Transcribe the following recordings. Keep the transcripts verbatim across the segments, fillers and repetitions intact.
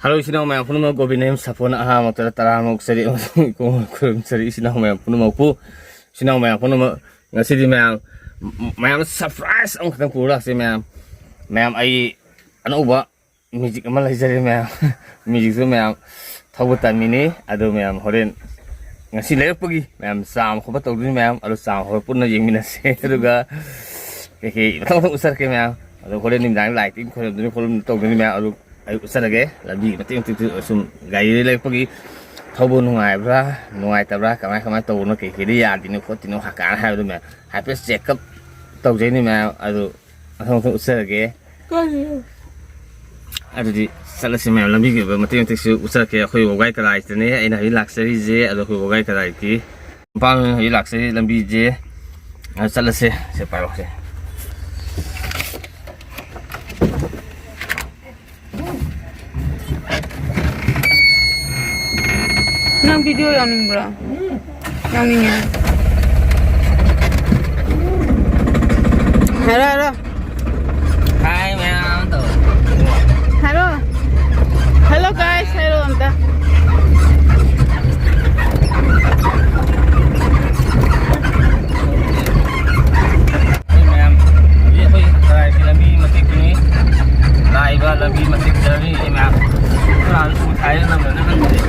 Hello, ꯏꯆꯤꯟ ꯏꯅꯥꯎ ꯃꯌꯥꯝ ꯄꯨꯝꯅꯃꯛ, ꯒꯣꯕꯤꯟꯗ ꯁꯥꯐꯣꯟ ꯑꯍꯥꯟꯕ ꯃꯛꯇꯗ ꯇꯔꯥꯃꯨꯛ ꯆꯔꯦꯠ ꯑꯃꯁꯨꯡ ꯏꯀꯣꯡ ꯈꯨꯔꯨꯝꯖꯔꯤ꯫ ꯏꯆꯤꯟ ꯏꯅꯥꯎ ꯃꯌꯥꯝ ꯄꯨꯝꯅꯃꯛꯄꯨ, ꯏꯆꯤꯟ ꯏꯅꯥꯎ ꯃꯌꯥꯝ ꯄꯨꯝꯅꯃꯛ, ꯉꯁꯤꯗꯤ ꯃꯌꯥꯝ, ꯃꯌꯥꯝ surprise ꯑꯃꯈꯛꯇꯪ ꯄꯨꯔ ꯂꯥꯛꯆꯩ ꯃꯌꯥꯝ꯫ ꯃꯌꯥꯝ, ꯑꯩ ꯑꯅꯧꯕ music ꯑꯃ ꯂꯩꯖꯔꯦ ꯃꯌꯥꯝ꯫ Musicꯁꯨ ꯃꯌꯥꯝ ꯊꯧꯕ ꯇꯝꯃꯤꯅꯤ꯫ ꯑꯗꯨ ꯃꯌꯥꯝ ꯍꯣꯔꯦꯟ ꯉꯁꯤ ꯂꯩꯔꯛꯄꯒꯤ ꯃꯌꯥꯝ ꯆꯥꯝꯕ ꯈꯣꯠꯄ ꯇꯧꯗꯣꯏꯅꯤ ꯃꯌꯥꯝ꯫ ꯑꯗꯨ ꯆꯥꯝꯕ ꯈꯣꯠꯄ ꯄꯨꯟꯅ ꯌꯦꯡꯃꯤꯟꯅꯁꯦ꯫ ꯑꯗꯨꯒ ꯀꯩꯀꯩ ꯃꯊꯪ ꯃꯊꯪ ꯎꯠꯆꯔꯛꯀꯦ ꯃꯌꯥꯝ꯫ ꯑꯗꯣ ꯍꯣꯔꯦꯟ ꯅꯨꯃꯤꯗꯥꯡ lighting ꯈꯣꯏꯔꯝꯗꯣꯏꯅꯤ ꯈꯣꯠꯂꯝꯗꯣꯏꯅꯤ ꯇꯧꯗꯣꯏꯅꯤ ꯃꯌꯥꯝ꯫ ꯑꯗꯨ ꯑꯩ ꯎꯠꯆꯔꯒꯦ꯫ ꯂꯝꯕꯤ ꯃꯇꯦꯛ ꯃꯇꯦꯛꯇꯨ ꯁꯨꯝ ꯒꯥꯔꯤ ꯂꯩꯔꯛꯄꯒꯤ ꯊꯧꯕ ꯅꯨꯡꯉꯥꯏꯕ꯭ꯔꯥ, ꯅꯨꯡꯉꯥꯏꯇꯕ꯭ꯔꯥ, ꯀꯃꯥꯏ ꯀꯃꯥꯏ ꯇꯧꯕꯅꯣ, ꯀꯩ ꯀꯩꯗ ꯌꯥꯗ꯭ꯔꯤꯅꯣ ꯈꯣꯠꯇ꯭ꯔꯤꯅꯣ ꯍꯥꯏ ꯀꯥꯏꯅ ꯍꯥꯏꯕꯗꯨ ꯃꯌꯥꯝ ꯍꯥꯏꯐꯦꯠ check up ꯇꯧꯖꯩꯅꯤ ꯃꯌꯥꯝ꯫ ꯑꯗꯨ ꯃꯊꯪ ꯃꯊꯪ ꯎꯠꯆꯔꯒꯦ꯫ ꯑꯗꯨꯗꯤ ꯆꯠꯂꯁꯤ ꯃꯌꯥꯝ꯫ ꯂꯝꯕꯤꯒꯤ ꯑꯣꯏꯕ ꯃꯇꯦꯛ ꯃꯇꯦꯛꯁꯨ ꯎꯠꯆꯔꯛꯀꯦ꯫ ꯑꯩꯈꯣꯏ ꯋꯥꯒꯥꯏ ꯀꯗꯥꯏꯗꯅꯦ ꯑꯩꯅ ꯍꯧꯖꯤꯛ ꯂꯥꯛꯆꯔꯤꯁꯦ꯫ ꯑꯗꯣ ꯑꯩꯈꯣꯏ ꯋꯥꯒꯥꯏ ꯀꯗꯥꯏꯒꯤ ꯃꯄꯥꯝ ꯍꯧꯖꯤꯛ ꯂꯥꯛꯆꯔꯤ ꯂꯝꯕꯤꯁꯦ꯫ ꯑꯗꯨ ꯆꯠꯂꯁꯦ꯫ ꯁꯦ, ꯄꯥꯏꯔꯣ, ꯁꯦ꯫ ꯅꯪ video ꯌꯥꯎꯅꯤꯡꯕ꯭ꯔꯣ? ꯌꯥꯎꯅꯤꯡꯉꯦ꯫ ꯍꯥꯏꯔꯣ, ꯍꯥꯏꯔꯣ꯫ Hi ꯃꯌꯥꯝ ꯇꯧ꯫ ꯍꯥꯏꯔꯣ꯫ Hello guys ꯍꯥꯏꯔꯣ ꯑꯝꯇ꯫ ꯑꯩꯈꯣꯏ ꯃꯌꯥꯝ ꯍꯧꯖꯤꯛ ꯑꯩꯈꯣꯏ ꯀꯗꯥꯏꯒꯤ ꯂꯝꯕꯤ ꯃꯇꯦꯛꯇꯨꯅꯤ꯫ ꯂꯥꯛꯏꯕ ꯂꯝꯕꯤ ꯃꯇꯦꯛ journey ꯃꯌꯥꯝ꯫ ꯈꯔ ꯎ ꯊꯥꯏꯅ ꯅꯝꯕꯅ ꯈꯪꯗꯦ꯫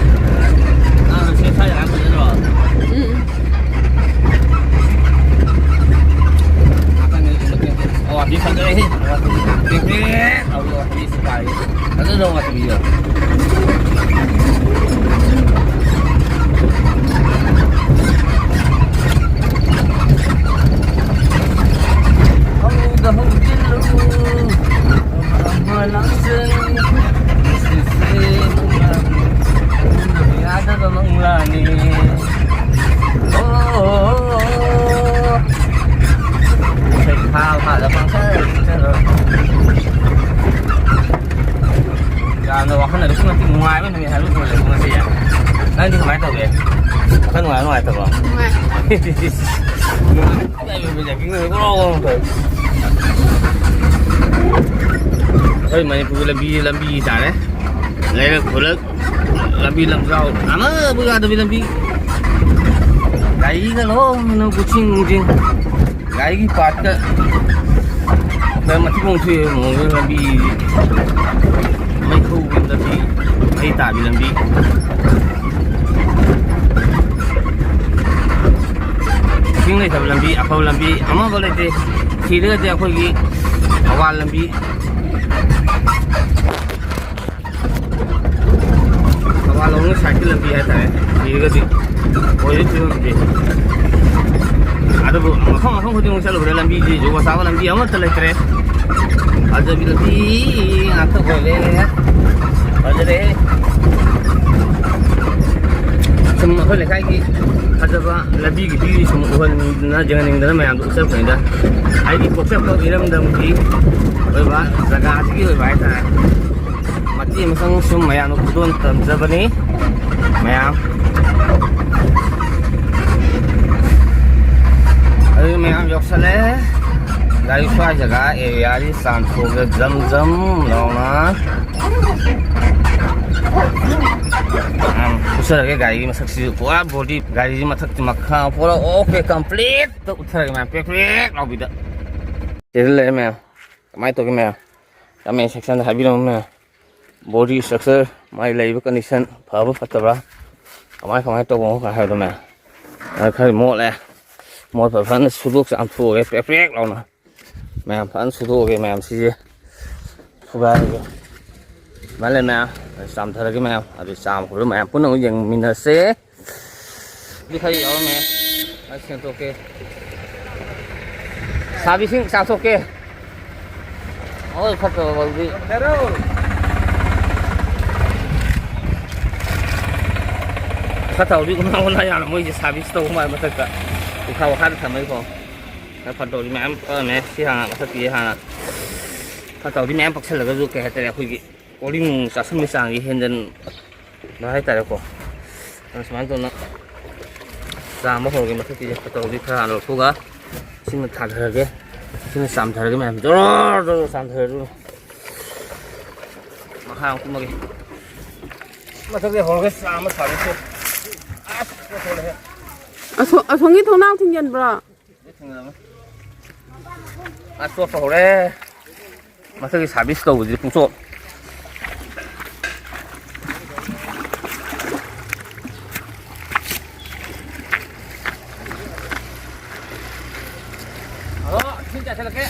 ꯑꯥ, ꯁꯤ ꯁ꯭ꯋꯥꯏꯗ ꯂꯥꯛꯄ ꯅꯠꯇ꯭ꯔꯣ? ꯎꯝ꯫ ꯅꯥꯀꯟꯗ ꯎ ꯃꯇꯦꯛ ꯃꯇꯦꯛ꯫ ꯑꯣ, ꯑꯁꯤ ꯐꯖꯔꯦꯍꯦ꯫ ꯇꯦꯛ ꯇꯦꯛ ꯇꯧꯔꯒ ꯋꯥꯊꯕꯤ ꯁꯤ ꯄꯥꯏꯔꯦ꯫ ꯐꯖꯗ꯭ꯔꯣ ꯋꯥꯊꯕꯤꯗꯣ? ꯍꯧꯗ ꯍꯧꯖꯤꯜꯂꯨ꯫ ꯑꯃ ꯂꯥꯛꯆꯅꯤ꯫ ꯌꯥꯗꯕ ꯃꯪꯂꯥꯅꯤ꯫ ꯑꯣ, ꯏꯁꯩ ꯐꯥ ꯐꯥꯗ ꯄꯪꯁꯛ ꯁꯛꯆꯜꯂꯣ꯫ ꯌꯥꯝꯅ ꯋꯥꯈꯜ ꯑꯗꯨꯛꯀꯤ ꯃꯇꯤꯛ ꯅꯨꯡꯉꯥꯏꯕ ꯅꯨꯃꯤꯠ ꯍꯥꯏꯕꯗꯨ ꯑꯣꯏꯔꯦꯀꯣ ꯉꯁꯤꯁꯦ꯫ ꯅꯪꯗꯤ ꯀꯃꯥꯏꯅ ꯇꯧꯒꯦ? ꯋꯥꯈꯜ ꯅꯨꯡꯉꯥꯏꯕ ꯅꯨꯡꯉꯥꯏꯇꯕ꯭ꯔꯣ? ꯅꯨꯡꯉꯥꯏ꯫ ꯅꯨꯡꯉꯥꯏ꯫ ꯑꯩꯈꯣꯏ ꯃꯅꯤꯄꯨꯔꯒꯤ ꯂꯝꯕꯤ, ꯂꯝꯕꯤ ꯇꯥꯔꯦ꯫ ꯂꯩꯔꯛ ꯈꯨꯂꯛ, ꯂꯝꯕꯤ ꯂꯝꯖꯥꯎ ꯑꯃꯕꯨ ꯌꯥꯗꯕꯤ ꯂꯝꯕꯤ꯫ ꯒꯥꯔꯤꯒ ꯂꯣꯏꯅ ꯀꯨꯠꯁꯤꯟ ꯅꯨꯡꯁꯤꯟ꯫ ꯒꯥꯔꯤꯒꯤ ꯄꯥꯔꯠꯀ ꯈꯔ ꯃꯊꯤꯕꯣꯡ ꯊꯣꯛꯑꯦ ꯃꯑꯣꯡꯗ ꯂꯝꯕꯤ꯫ ꯃꯩ ꯊꯧꯕ ꯂꯝꯕꯤ, ꯃꯩ ꯇꯥꯕꯤ ꯂꯝꯕꯤ꯫ ꯏꯁꯤꯡ ꯂꯩꯇꯕ ꯂꯝꯕꯤ, ꯑꯐꯕ ꯂꯝꯕꯤ ꯑꯃꯐꯥꯎ ꯂꯩꯇꯦ꯫ ꯊꯤꯔꯒꯗꯤ ꯑꯩꯈꯣꯏꯒꯤ ꯊꯧꯕꯥꯜ ꯂꯝꯕꯤ, ꯊꯧꯕꯥꯜ ꯂꯣꯝꯒꯤ ꯁꯥꯏꯠꯀꯤ ꯂꯝꯕꯤ ꯍꯥꯏꯇꯥꯔꯦ, ꯊꯤꯔꯒꯗꯤ ꯑꯣꯏꯔꯤꯕ ꯐꯤꯕꯝꯁꯦ꯫ ꯑꯗꯨꯕꯨ ꯃꯐꯝ ꯃꯐꯝ ꯈꯨꯗꯤꯡꯃꯛ ꯆꯠꯂꯨꯕꯗ ꯂꯝꯕꯤꯁꯤ ꯖꯨꯒꯣꯠ ꯆꯥꯕ ꯂꯝꯕꯤ ꯑꯃꯠꯇ ꯂꯩꯇ꯭ꯔꯦ꯫ ꯐꯖꯕꯤ ꯂꯝꯕꯤ ꯉꯥꯛꯇ ꯑꯣꯏꯔꯦ꯫ ꯐꯖꯔꯦ꯫ ꯁꯨꯝ ꯑꯩꯈꯣꯏ ꯂꯩꯀꯥꯏꯒꯤ ꯐꯖꯕ ꯂꯝꯕꯤꯒꯤ ꯚ꯭ꯌꯨꯁꯤ ꯁꯨꯝ ꯎꯍꯟꯅꯤꯡꯗꯅ, ꯌꯦꯡꯍꯟꯅꯤꯡꯗꯅ ꯃꯌꯥꯝꯗ ꯎꯠꯆꯔꯛꯄꯅꯤꯗ꯫ ꯑꯩꯗꯤ ꯄꯣꯛꯆꯐꯝ ꯏꯔꯝꯗꯝꯒꯤ ꯑꯣꯏꯕ, ꯖꯒꯥꯁꯤꯒꯤ ꯑꯣꯏꯕ ꯍꯥꯏꯇꯥꯔꯦ꯫ ꯃꯇꯦꯛ ꯑꯃꯇꯪ ꯁꯨꯝ ꯃꯌꯥꯝꯅ ꯈꯨꯗꯣꯜ ꯇꯝꯖꯕꯅꯤ꯫ ꯃꯌꯥꯝ, ꯑꯗꯨ ꯃꯌꯥꯝ ꯌꯧꯁꯜꯂꯦ꯫ ꯒꯥꯔꯤ ꯁ꯭ꯋꯥꯏ ꯖꯒꯥ ꯑꯦꯔꯤꯌꯥꯁꯤ ꯆꯥꯝꯊꯣꯛꯑꯒ ꯖꯝ ꯖꯝ ꯂꯥꯎꯅ꯫ ꯎꯝ, ꯎꯠꯆꯔꯒꯦ ꯒꯥꯔꯤꯒꯤ ꯃꯁꯛꯁꯤꯁꯨ ꯄꯨꯔꯥ ꯕꯣꯗꯤ, ꯒꯥꯔꯤꯁꯤ ꯃꯊꯛ ꯃꯈꯥ ꯄꯨꯔꯥ ꯑꯣꯀꯦ ꯀꯝꯄ꯭ꯂꯤꯠꯇ ꯎꯠꯊꯔꯒꯦ ꯃꯌꯥꯝ, ꯄ꯭ꯔꯦꯛ ꯄ꯭ꯔꯦꯛ ꯂꯥꯎꯕꯤꯗ꯫ ꯁꯤꯗ ꯂꯩꯔꯦ ꯃꯌꯥꯝ, ꯀꯃꯥꯏꯅ ꯇꯧꯒꯦ ꯃꯌꯥꯝ? ꯀꯃꯦꯟ ꯁꯦꯛꯁꯟꯗ ꯍꯥꯏꯕꯤꯔꯝꯃꯨ ꯃꯌꯥꯝ꯫ ꯕꯣꯗꯤ ꯁ꯭ꯇ꯭ꯔꯛꯆꯔ, ꯃꯥꯏ ꯂꯩꯔꯤꯕ ꯀꯟꯗꯤꯁꯟ ꯐꯕ ꯐꯠꯇꯕ꯭ꯔꯥ, ꯀꯃꯥꯏ ꯀꯃꯥꯏꯅ ꯇꯧꯕꯅꯣ ꯀꯥꯏ ꯍꯥꯏꯕꯗꯣ ꯃꯌꯥꯝ꯫ ꯑ, ꯈꯔ ꯃꯣꯠꯂꯦ꯫ ꯃꯣꯠꯄ ꯐꯖꯅ ꯁꯨꯗꯣꯛ ꯆꯥꯝꯊꯣꯛꯑꯒꯦ ꯄ꯭ꯔꯦꯛ ꯄ꯭ꯔꯦꯛ ꯂꯥꯎꯅ꯫ ꯃꯌꯥꯝ ꯐꯖꯅ ꯁꯨꯗꯣꯛꯑꯒꯦ ꯃꯌꯥꯝ ꯁꯤꯁꯦ꯫ ꯁꯨꯒꯥꯏꯔꯒꯦ꯫ ꯃꯥꯜꯂꯦ ꯃꯌꯥꯝ꯫ ꯆꯥꯝꯊꯔꯒꯦ ꯃꯌꯥꯝ꯫ ꯑꯗꯨ ꯆꯥꯝꯈ꯭ꯔꯣ ꯃꯌꯥꯝ ꯄꯨꯟꯅ ꯑꯃꯨꯛ ꯌꯦꯡꯃꯤꯟꯅꯁꯦ꯫ ꯑꯗꯨ ꯈꯔ ꯌꯥꯎꯔꯝꯃꯦ꯫ ꯑꯩ ꯁꯦꯡꯗꯣꯛꯀꯦ꯫ ꯁꯥꯕꯤꯁꯤꯡ ꯆꯥꯊꯣꯛꯀꯦ꯫ ꯍꯣꯏ, ꯐꯠꯇꯕ ꯐꯥꯎꯗꯤ꯫ ꯐꯠꯇꯕꯗꯤ ꯎꯅꯥ ꯎꯅꯥ ꯌꯥꯝꯅ ꯃꯣꯏꯁꯦ ꯁꯥꯔꯚꯤꯁ ꯇꯧꯕ ꯃꯥꯜꯂꯦ ꯃꯊꯛꯇ꯫ ꯎꯈꯥ ꯋꯥꯈꯥꯗ ꯊꯝꯃꯒꯀꯣ꯫ ꯐꯠꯇꯕꯗꯤ ꯃꯌꯥꯝ ꯄꯛꯑꯝꯃꯦ꯫ ꯁꯤ ꯍꯥꯟꯅ ꯃꯊꯛꯀꯤ ꯍꯥꯟꯅ ꯐꯠꯇꯕꯗꯤ ꯃꯌꯥꯝ ꯄꯛꯁꯜꯂꯒꯁꯨ ꯀꯩ ꯍꯥꯏꯇꯥꯔꯦ, ꯑꯩꯈꯣꯏꯒꯤ ꯎꯔꯤꯡ ꯆꯥꯁꯟꯕꯒꯤ ꯆꯥꯡꯁꯦ ꯍꯦꯟꯖꯟꯕ ꯍꯥꯏꯇꯥꯔꯦꯀꯣ꯫ ꯑꯗꯨꯅ ꯁꯨꯃꯥꯏꯅ ꯇꯧꯅ ꯆꯥꯝꯕ ꯍꯧꯔꯒꯦ꯫ ꯃꯊꯛꯀꯤꯁꯦ ꯐꯠꯇꯕꯗꯤ ꯈꯔ ꯍꯥꯟꯅ ꯂꯧꯊꯣꯛꯑꯒ ꯏꯁꯤꯡꯅ ꯊꯥꯊꯔꯒꯦ꯫ ꯏꯁꯤꯡꯅ ꯆꯥꯝꯊꯔꯒꯦ ꯃꯌꯥꯝ꯫ ꯖꯣꯔ ꯖꯣꯔ ꯆꯥꯝꯊꯔꯒꯦ꯫ ꯃꯈꯥ ꯑꯃꯨꯛ ꯀꯨꯝꯃꯒꯦ꯫ ꯃꯊꯛꯇ ꯍꯧꯔꯒ ꯆꯥꯝꯃ ꯁꯥꯕꯤꯁꯦ꯫ ꯑꯁ, ꯄꯣꯠ ꯊꯣꯛꯂꯛꯑꯦ꯫ ꯑꯁꯣ-, ꯑꯁꯣꯝꯒꯤ ꯊꯣꯡꯅꯥꯎ ꯊꯤꯡꯖꯤꯟꯕ꯭ꯔꯣ? ꯊꯤꯡꯖꯤꯜꯂꯝꯃꯦ꯫ ꯑꯁ, ꯆꯣꯠꯄ ꯍꯧꯔꯦ꯫ ꯃꯊꯛꯀꯤ ꯁꯥꯔꯚꯤꯁ ꯇꯧꯕꯁꯤꯗꯤ ꯄꯨꯡꯆꯣꯠ꯫ ꯑꯗꯣ, ꯏꯁꯤꯡ ꯆꯥꯏꯁꯤꯜꯂꯛꯀꯦ꯫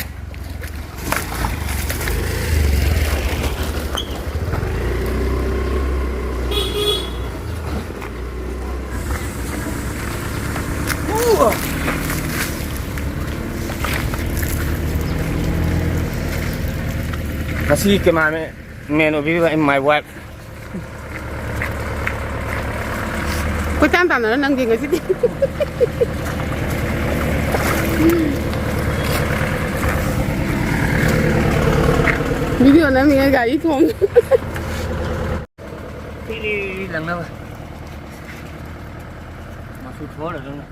ꯉꯁꯤ ꯀꯦꯃꯦꯔꯥꯃꯦꯟ ꯑꯣꯏꯕꯤꯔꯤꯕ my wife꯫ ꯀꯣꯏꯇꯥꯟ ꯇꯥꯟꯅꯔ ꯅꯪꯗꯤ ꯉꯁꯤꯗꯤ꯫ ꯚꯤꯗꯤꯑꯣ ꯅꯝꯃꯤꯉꯩ ꯒꯥꯔꯤ ꯊꯣꯡ꯫ ꯄꯤꯔꯤ ꯂꯪꯅꯕ꯫ ꯃꯆꯨ ꯊꯣꯛꯍꯜꯂꯗꯧꯅꯤ꯫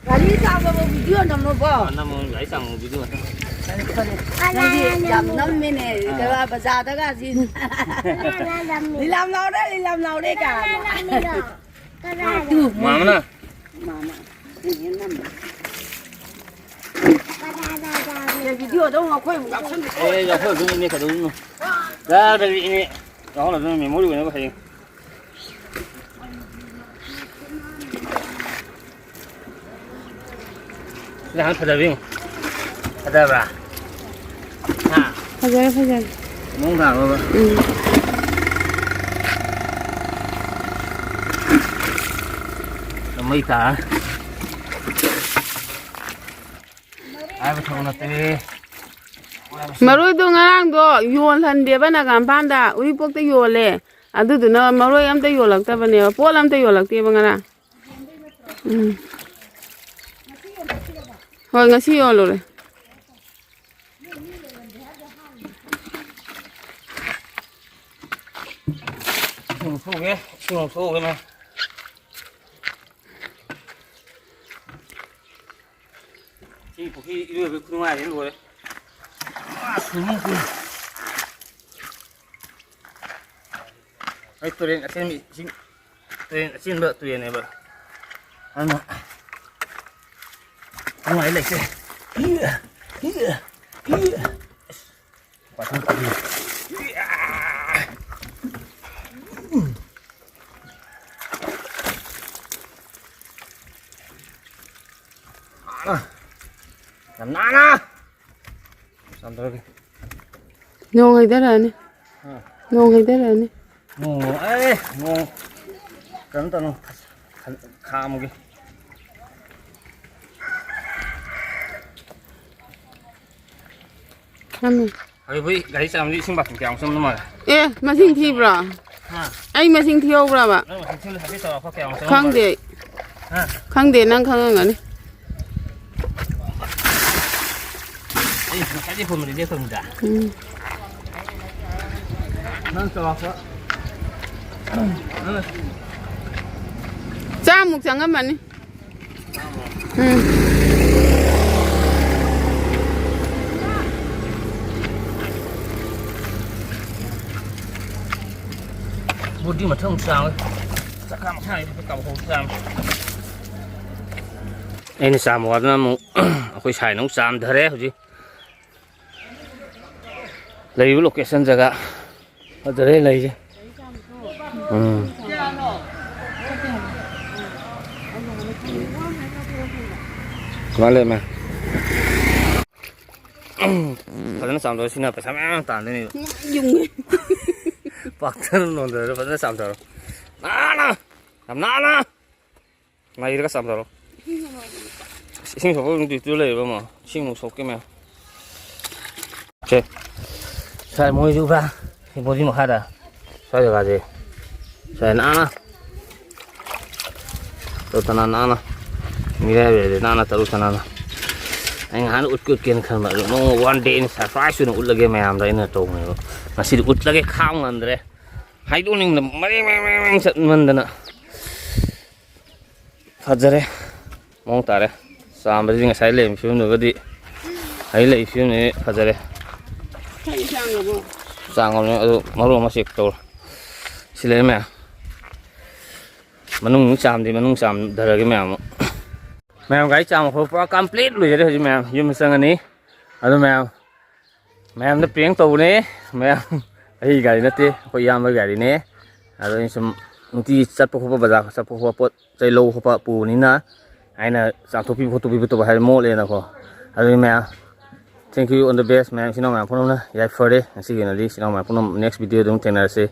ꯒꯥꯔꯤ ꯆꯥꯝꯕꯕꯨ ꯚꯤꯗꯤꯑꯣ ꯅꯝꯃꯕꯣ? ꯑꯥ, ꯅꯝꯃꯣ, ꯒꯥꯔꯤ ꯆꯥꯝꯕꯕꯨ ꯚꯤꯗꯤꯑꯣ ꯅꯝꯃꯣ꯫ ꯐꯔꯦ, ꯐꯔꯦ꯫ ꯅꯪꯗꯤ ꯌꯥꯝ ꯅꯝꯃꯦꯅꯦ꯫ ꯑꯥ꯫ ꯀꯩꯕ, ꯕꯖꯥꯔꯗꯒꯁꯤ꯫ ꯂꯤꯂꯥꯝ ꯂꯥꯎꯔꯦ, ꯂꯤꯂꯥꯝ ꯂꯥꯎꯔꯦ ꯀꯥꯏꯅ꯫ ꯀꯅꯥꯅꯣ? ꯃꯥꯃꯅ? ꯃꯥꯃ꯫ ꯅꯪ ꯍꯦꯟ ꯅꯝꯃꯦ꯫ ꯀꯅꯥꯅ ꯆꯥꯕꯅꯣ? ꯁꯦ, ꯚꯤꯗꯤꯑꯣꯗ ꯑꯃꯨꯛ ꯑꯩꯈꯣꯏ ꯑꯃꯨꯛ ꯌꯥꯎꯁꯟꯕꯤ꯫ ꯑꯦ, ꯌꯥꯎꯁꯜꯂꯗꯣꯏꯅꯤ, ꯏꯅꯦ, ꯀꯩꯗꯧꯗꯣꯏꯅꯣ? ꯀꯗꯥꯏꯗꯒꯤ ꯏꯅꯦ? ꯌꯥꯎꯍꯜꯂꯗꯣꯏꯅꯤ, ꯃꯦꯃꯣꯔꯤ ꯑꯣꯏꯅꯕ ꯍꯌꯦꯡ꯫ ꯁꯤꯗ ꯍꯥꯟꯅ ꯐꯖꯕ ꯌꯦꯡꯉꯨ꯫ ꯐꯖꯕ꯭ꯔꯥ? ꯍꯥ? ꯐꯖꯔꯦ, ꯐꯖꯔꯦ꯫ ꯃꯑꯣꯡ ꯇꯥꯔꯕ? ꯎꯝ꯫ ꯃꯩ ꯇꯥꯔꯦ꯫ ꯍꯥꯏꯕ ꯊꯕꯛ ꯅꯠꯇꯦ꯫ ꯃꯔꯣꯏꯗꯣ ꯉꯔꯥꯡꯗꯣ ꯌꯣꯜꯍꯟꯗꯦꯕ ꯅꯥꯒꯥꯝꯄꯥꯟꯗ, ꯎꯔꯤꯄꯣꯛꯇ ꯌꯣꯜꯂꯦ꯫ ꯑꯗꯨꯗꯨꯅ ꯃꯔꯣꯏ ꯑꯝꯇ ꯌꯣꯜꯂꯛꯇꯕꯅꯦꯕ, ꯄꯣꯠ ꯑꯝꯇ ꯌꯣꯜꯂꯛꯇꯦꯕ ꯉꯔꯥꯡ꯫ ꯎꯝ꯫ ꯍꯣꯏ, ꯉꯁꯤ ꯌꯣꯜꯂꯨꯔꯦ꯫ ꯊꯣꯛꯎꯒꯦ, ꯏꯁꯤꯡ ꯂꯧꯊꯣꯛꯎꯒꯦ ꯃꯌꯥꯝ꯫ ꯁꯤ ꯄꯨꯈ꯭ꯔꯤ ꯏꯔꯣꯏꯕ ꯈꯨꯅꯨꯡꯉꯥꯏꯁꯦ ꯂꯣꯏꯔꯦ꯫ ꯑꯥ, swimming pool꯫ ꯑꯩ ꯇꯨꯔꯦꯟ ꯑꯆꯦꯟꯕ ꯏꯁꯤꯡ, ꯇꯨꯔꯦꯟ ꯑꯆꯦꯟꯕ ꯇꯨꯔꯦꯟꯅꯦꯕ꯫ ꯑꯗꯨꯅ ꯅꯨꯡꯉꯥꯏ ꯂꯩꯇꯦ꯫ ꯏꯌꯥ, ꯏꯌꯥ, ꯏꯌꯥ꯫ ꯄꯥꯊꯣꯛ ꯄꯥꯊꯣꯛ꯫ ꯌꯥꯝ ꯅꯥꯟꯅ ꯆꯥꯝꯊꯣꯛꯑꯒꯦ꯫ ꯅꯣꯡ ꯍꯩꯊꯔꯛꯑꯅꯤ꯫ ꯍꯥ? ꯅꯣꯡ ꯍꯩꯊꯔꯛꯑꯅꯤ꯫ ꯅꯣꯡ, ꯑꯦ, ꯅꯣꯡ ꯀꯩꯅꯣ ꯇꯧꯅꯣ, ꯈꯥꯝꯃꯒꯦ꯫ ꯈꯥꯝꯃꯦ꯫ ꯍꯧꯖꯤꯛ ꯒꯥꯔꯤ ꯆꯥꯝꯕꯗꯤ ꯏꯁꯤꯡ ꯕꯥꯇꯤꯟ ꯀꯌꯥꯃꯨꯛ ꯆꯪꯉꯝꯗꯧ ꯃꯥꯜꯂꯦ? ꯑꯦ, ꯃꯁꯤꯡ ꯊꯤꯕ꯭ꯔꯣ? ꯍꯥ? ꯑꯩ ꯃꯁꯤꯡ ꯊꯤꯍꯧꯕ꯭ꯔꯕ? ꯅꯪ ꯃꯁꯤꯡ ꯊꯤꯕꯗ ꯍꯥꯏꯐꯦꯠ ꯆꯥꯎꯔꯥꯛꯄ ꯀꯌꯥꯃꯨꯛ ꯆꯪꯉꯝꯗꯧ ꯈꯪꯗꯦ ꯃꯥꯜꯂꯦ? ꯑꯩ꯫ ꯍꯥ? ꯈꯪꯗꯦ, ꯅꯪ ꯈꯪꯉꯝꯒꯅꯤ꯫ ꯑꯩ ꯉꯁꯥꯏꯗꯩ ꯐꯣꯟꯕꯨꯗꯤ ꯂꯦꯞꯇꯕꯅꯤꯗ꯫ ꯎꯝ꯫ ꯅꯪ ꯆꯥꯎꯔꯥꯛꯄ꯫ ꯅꯪꯅ ꯆꯥꯝꯃꯨꯛ ꯆꯪꯉꯝꯃꯅꯤ꯫ ꯎꯝ꯫ ꯕꯣꯗꯤ ꯃꯊꯪ ꯑꯃꯨꯛ ꯆꯥꯝꯃꯒꯦ꯫ ꯆꯥꯛꯈꯥ ꯃꯈꯥꯒꯤꯗꯤ ꯈꯔ ꯀꯥꯕ ꯍꯧꯕ ꯆꯥꯝꯃꯦ꯫ ꯑꯩꯅ ꯆꯥꯝꯕ ꯋꯥꯗꯅ ꯑꯃꯨꯛ ꯑꯩꯈꯣꯏ ꯁꯥꯏꯅ ꯑꯃꯨꯛ ꯆꯥꯝꯊꯔꯦ ꯍꯧꯖꯤꯛ꯫ ꯂꯩꯔꯤꯕ location ꯖꯒꯥ ꯐꯖꯔꯦ ꯂꯩꯁꯦ꯫ ꯎꯝ꯫ ꯁꯨꯃꯥꯏꯅ ꯂꯩꯔꯝꯃꯦ꯫ ꯐꯖꯅ ꯆꯥꯝꯊꯣꯛꯑ ꯁꯤꯅ ꯄꯩꯁꯥ ꯃꯌꯥꯝ ꯇꯥꯟꯗꯣꯏꯅꯦꯕ꯫ ꯌꯨꯡꯉꯦ꯫ ꯄꯥꯛꯊꯅ ꯅꯣꯟꯊꯔꯒ ꯐꯖꯅ ꯆꯥꯝꯊꯣꯛꯑꯣ꯫ ꯅꯥꯟꯅ! ꯌꯥꯝ ꯅꯥꯟꯅ! ꯅꯩꯔꯒ ꯆꯥꯝꯊꯣꯛꯑꯣ꯫ ꯏꯁꯤꯡ ꯁꯣꯛꯄ ꯑꯗꯨꯝ ꯇꯨ ꯂꯩꯔꯕ ꯑꯃ꯫ ꯏꯁꯤꯡ ꯑꯃꯨꯛ ꯁꯣꯛꯀꯦ ꯃꯌꯥꯝ꯫ ꯁꯦ꯫ ꯁ꯭ꯋꯥꯏ ꯃꯣꯏꯁꯨ ꯈꯔ ꯁꯤ ꯄꯣꯠꯁꯤ ꯃꯈꯥꯗ꯫ ꯁ꯭ꯋꯥꯏ ꯖꯒꯥꯁꯦ꯫ ꯁ꯭ꯋꯥꯏ ꯅꯥꯟꯅ꯫ ꯇꯧꯗꯅ ꯅꯥꯟꯅ꯫ ꯃꯤꯔꯥꯏꯕꯤꯔꯗꯤ ꯅꯥꯟꯅ ꯇꯔꯨ ꯇꯅꯥꯟꯅ꯫ ꯑꯩ ꯉꯍꯥꯟ ꯎꯠꯀꯦ ꯎꯠꯀꯦꯅ ꯈꯟꯕ ꯑꯗꯨ ꯅꯣꯡꯃ one day ꯑꯩꯅ surprise ꯑꯣꯏꯅ ꯎꯠꯂꯒꯦ ꯃꯌꯥꯝꯗ ꯑꯩꯅ ꯇꯧꯕꯅꯦꯕ꯫ ꯉꯁꯤꯗꯤ ꯎꯠꯂꯒꯦ ꯈꯥꯡ ꯉꯝꯗ꯭ꯔꯦ꯫ ꯍꯥꯏꯗꯣꯛꯅꯤꯡꯕꯗ ꯃꯔꯦꯡ ꯃꯔꯦꯡ ꯃꯔꯦꯡ ꯃꯔꯦꯡ ꯆꯠꯃꯟꯗꯅ꯫ ꯐꯖꯔꯦ꯫ ꯃꯑꯣꯡ ꯇꯥꯔꯦ꯫ ꯆꯥꯝꯕꯁꯤꯗꯤ ꯉꯁꯥꯏ ꯂꯩꯔꯤꯕ ꯐꯤꯕꯝꯗꯨꯒꯗꯤ ꯍꯧꯖꯤꯛ ꯂꯩꯔꯤꯕ ꯐꯤꯕꯝꯗꯨꯗꯤ ꯐꯖꯔꯦ꯫ ꯆꯥꯡꯉꯕꯅꯦ ꯑꯗꯨ ꯃꯔꯨ ꯑꯃ ꯆꯦꯛ ꯇꯧꯔꯣ꯫ ꯁꯤ ꯂꯩꯔꯦ ꯃꯌꯥꯝ꯫ ꯃꯅꯨꯡ ꯆꯥꯝꯗꯤ ꯃꯅꯨꯡ ꯆꯥꯝꯊꯔꯒꯦ ꯃꯌꯥꯝ ꯑꯃꯨꯛ꯫ ꯃꯌꯥꯝ ꯒꯥꯔꯤ ꯆꯥꯝꯕ ꯈꯣꯠꯄ ꯄꯨꯔꯥ complete ꯂꯣꯏꯖꯔꯦ꯫ ꯍꯧꯖꯤꯛ ꯃꯌꯥꯝ ꯌꯨꯝꯗ ꯆꯪꯉꯅꯤ꯫ ꯑꯗꯨ ꯃꯌꯥꯝ ꯃꯌꯥꯝꯗ prank ꯇꯧꯕꯅꯦ꯫ ꯃꯌꯥꯝ ꯑꯩꯒꯤ ꯒꯥꯔꯤ ꯅꯠꯇꯦ, ꯑꯩꯈꯣꯏ ꯏꯌꯥꯝꯕꯒꯤ ꯒꯥꯔꯤꯅꯦ꯫ ꯑꯗꯣ ꯑꯩꯅ ꯁꯨꯝ ꯅꯨꯡꯇꯤꯒꯤ ꯆꯠꯄ ꯈꯣꯠꯄ, ꯕꯖꯥꯔ ꯆꯠꯄ ꯈꯣꯠꯄ, ꯄꯣꯠ ꯆꯩ ꯂꯧꯕ ꯈꯣꯠꯄ ꯄꯨꯕꯅꯤꯅ ꯑꯩꯅ ꯆꯥꯝꯊꯣꯛꯄꯤꯕ ꯈꯣꯠꯇꯣꯛꯄꯤꯕ ꯇꯧꯕ ꯍꯥꯏꯔꯗꯤ ꯃꯣꯠꯂꯦꯅꯀꯣ꯫ ꯑꯗꯨꯅꯤ ꯃꯌꯥꯝ, thank you, all the best ꯃꯌꯥꯝ, ꯏꯆꯤꯟ ꯏꯅꯥꯎ ꯃꯌꯥꯝ ꯄꯨꯝꯅꯃꯛꯅ ꯌꯥꯏꯐꯔꯦ꯫ ꯉꯁꯤꯒꯤ ꯑꯣꯏꯅꯗꯤ ꯏꯆꯤꯟ ꯏꯅꯥꯎ ꯃꯌꯥꯝ ꯄꯨꯝꯅꯃꯛ next video ꯑꯗꯨꯝ ꯊꯦꯡꯅꯔꯁꯤ꯫